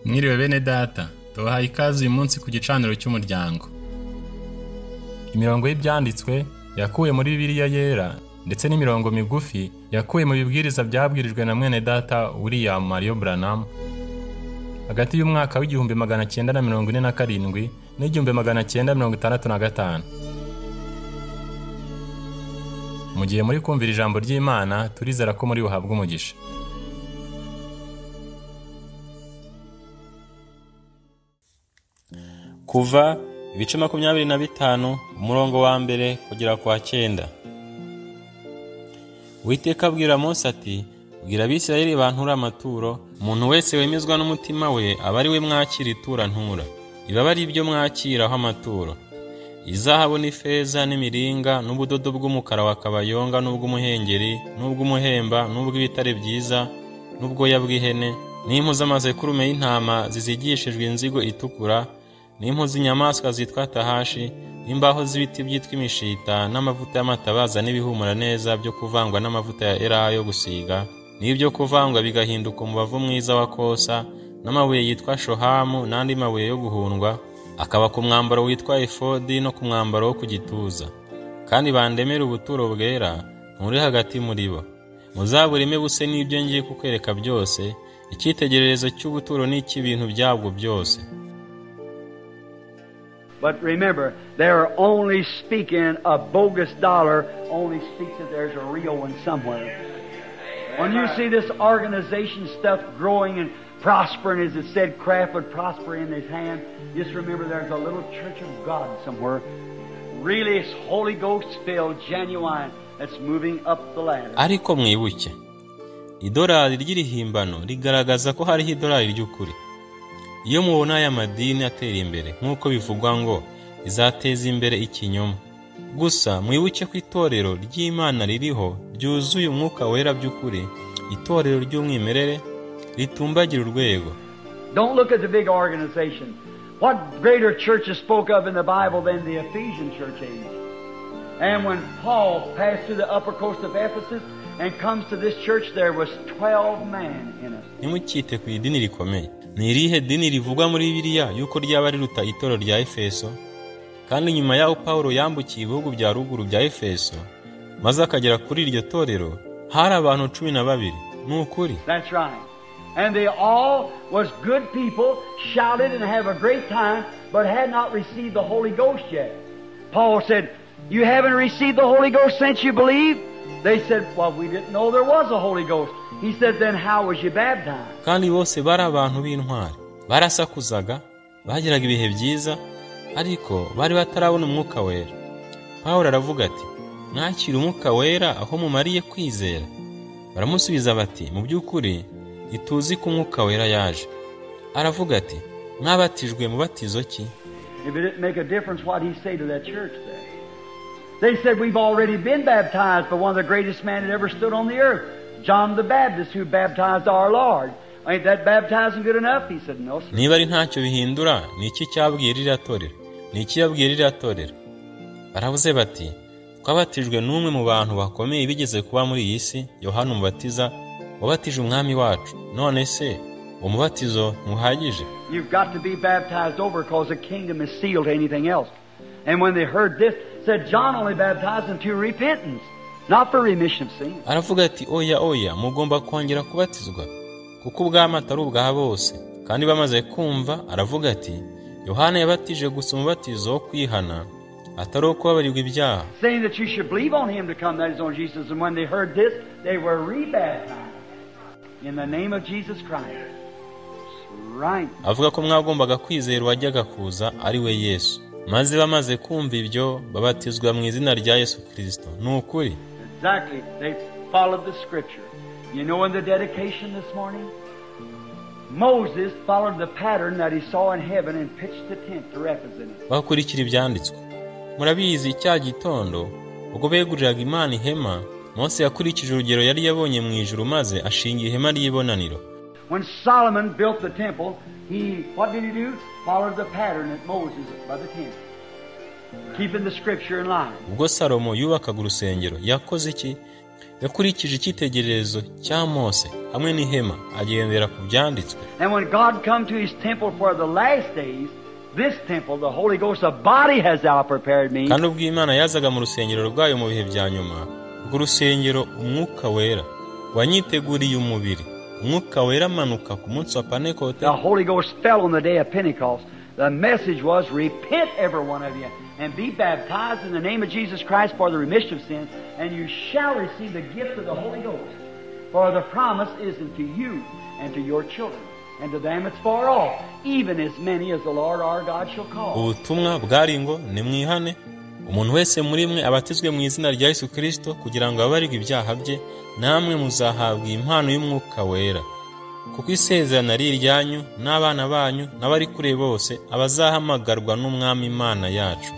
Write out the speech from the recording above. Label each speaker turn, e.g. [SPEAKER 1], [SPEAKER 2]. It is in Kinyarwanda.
[SPEAKER 1] Mwiriwe bene data, tubahaye ikaze uyu munsi ku gicaniro cy'umuryango. Imirongo y'ibyanditswe yakuwe muri Bibiliya yera ndetse n'imirongo migufi yakuwe mu bibwiriza byabwirijwe na mwene data William Mario Branham hagati y'umwaka w'1947 n'1965. Mu gihe muri kumvira ijambo ry'Imana, turizera ko muri buhabwe umugisha. Kuva ibice 25 umurongo wa mbere kugera kwa 9. Uwiteka abwira Mose ati: "Bwira Abisirayeli bantura amaturo, umuntu wese wemezwa n'umutima we aba ari we mwakira itura ntura. Ibaba ari ibyo mwakiraho amaturo. Izahabu n'ifeza n'imiringa n'ubudodo bw'umukara wa kabayonga n'ubw'umuhengeri n'ubw'umuhemba n'ubw'ibitare byiza n'ubwoya bw'ihene n'impu z'amasekurume y'intama zizigishijwe inzigo itukura n'impu z'inyamaswa zitwa tahashi n'imbaho z'ibiti byitwa imishita n'amavuta y'amatabaza n'ibihumura neza byo kuvangwa n'amavuta ya elayo yo gusiga n'ibyo kuvangwa bigahinduka umubavu mwiza wa kosa n'amabuye yitwa shohamu n'andi mabuye yo guhundwa akaba ku mwambaro witwa efodi no ku mwambaro wo ku gituza. Kandi bandemere ubuturo bwera nturi hagati muri bo. Muzabureme buse n'ibyo ngiye kukwereka byose, icyitegererezo cy'ubuturo n'icy'ibintu byabwo byose."
[SPEAKER 2] But remember, they're only speaking a bogus dollar, only speaks that there's a real one somewhere. When you see this organization stuff growing and prospering, as it said, craft would prosper in his hand, just remember there's a little church of God somewhere, really it's Holy Ghost filled, genuine, that's moving up the ladder.
[SPEAKER 1] Ariko mwibuke, idolari ry'irihimbano rigaragaza ko hariho idolari ry'ukuri. Iyo mubona aya madini atera imbere nk'uko bivugwa ngo izateza imbere ikinyoma, gusa mwibuke ko itorero ry'Imana ririho ryuzuye umwuka wera by'ukuri, itorero ry'umwimerere ritumbagira urwego.
[SPEAKER 2] Don't look at the big organization. What greater church is spoke of in the Bible than the Ephesian church age? And when Paul passed through the upper coast of Ephesus and comes to this church, there was 12 men in it.
[SPEAKER 1] Ntimukite ku idini rikomeye. Ni irihe dini rivugwa muri Bibiliya yuko ryaba riruta itorero rya Efeso? Kandi nyuma yaho Paulo yambukiye ibihugu bya ruguru bya Efeso maze akagera kuri iryo torero, hari abantu 12. Ni ukuri.
[SPEAKER 2] That's right. And they all was good people, shouted and have a great time, but had not received the Holy Ghost yet. Paul said, "You haven't received the Holy Ghost since you believed?" They said, "Well, we didn't know there was a Holy Ghost." He said, "Then how was you baptized?"
[SPEAKER 1] Kandi bose bari abantu b'intwari, barasakuzaga, bagiraga ibihe byiza, ariko bari batarabona umwuka wera. Paulo aravuga ati: "Mwakira umwuka wera aho mumariye kwizera?" Baramusubiza bati: "Mu by'ukuri ntituzi ko umwuka wera yaje." Aravuga ati: "Mwabatijwe mubatizo ki?"
[SPEAKER 2] If it didn't make a difference what he said to that church there. They said, "We've already been baptized by one of the greatest men that ever stood on the earth, John the Baptist, who baptized our Lord. Ain't that baptizing good enough?" He said, "No, sir."
[SPEAKER 1] Niba ari ntacyo bihindura, ni iki cyabwiye ririya torero? Ni iki yabwiye ririya torero? Baravuze bati: "Twabatijwe n'umwe mu bantu bakomeye bigeze kuba muri iyi si, Yohana Umubatiza, wabatije umwami wacu. None se umubatizo ntuhagije?"
[SPEAKER 2] You've got to be baptized over because the kingdom is sealed to anything else. And when they heard this, said John only baptized unto repentance, not for remission of sin.
[SPEAKER 1] Aravuga ati: "Oya, oya, mugomba kongera kubatizwa kuko ubwami atari ubwa bose." Kandi bamaze kumva, aravuga ati: "Yohana yabatije gusa umubatizo wo kwihana, atari uwo kubabarirwa ibyaha."
[SPEAKER 2] Saying that you should believe on him to come, that is on Jesus. And when they heard this, they were rebaptized in the name of Jesus Christ. Right.
[SPEAKER 1] Avuga ko mwagombaga kwizera uwajyaga kuza ari we Yesu. Maze bamaze kumva ibyo babatizwa mu izina rya Yesu Kristo. Ni ukuri.
[SPEAKER 2] Exactly. They followed the scripture. You know, in the dedication this morning, Moses followed the pattern that he saw in heaven and pitched the tent to represent it.
[SPEAKER 1] Bakurikira ibyanditswe. Murabizi cya gitondo ubwo beguriraga Imana ihema, Mose yakurikije urugero yari yabonye mu ijuru maze ashinga ihema ry'ibonaniro.
[SPEAKER 2] When Solomon built the temple, he, what did he do? Followed the pattern that Moses by the tent, keeping the scripture in line.
[SPEAKER 1] Ubwo Salomo yubakaga urusengero, yakoze iki? Yakurikije icyitegererezo cya Mose hamwe n'ihema, agendera ku byanditswe.
[SPEAKER 2] And when God come to his temple for the last days, this temple, the Holy Ghost, a body has thou prepared me.
[SPEAKER 1] Kandi ubwo Imana yazaga mu rusengero rwayo mu bihe bya nyuma, urwo rusengero Umwuka Wera wanyiteguriye umubiri. Umwuka Wera amanuka ku munsi wa Pentekote.
[SPEAKER 2] The Holy Ghost fell on the day of Pentecost. The message was, repent every one of you and be baptized in the name of Jesus Christ for the remission of sins, and you shall receive the gift of the Holy Ghost. For the promise is unto you and to your children, and to them it's far off, even as many as the Lord our God shall call.
[SPEAKER 1] Ubutumwa bwari ngo nimwihane, umuntu wese muri mwe abatizwe mu izina rya Yesu Kristo kugira ngo ababarirwe ibyaha bye, namwe muzahabwa impano y'Umwuka Wera. Kuko isezerano ari iryanyu n'abana banyu n'abari kure bose, abazahamagarwa n'Umwami Imana yacu.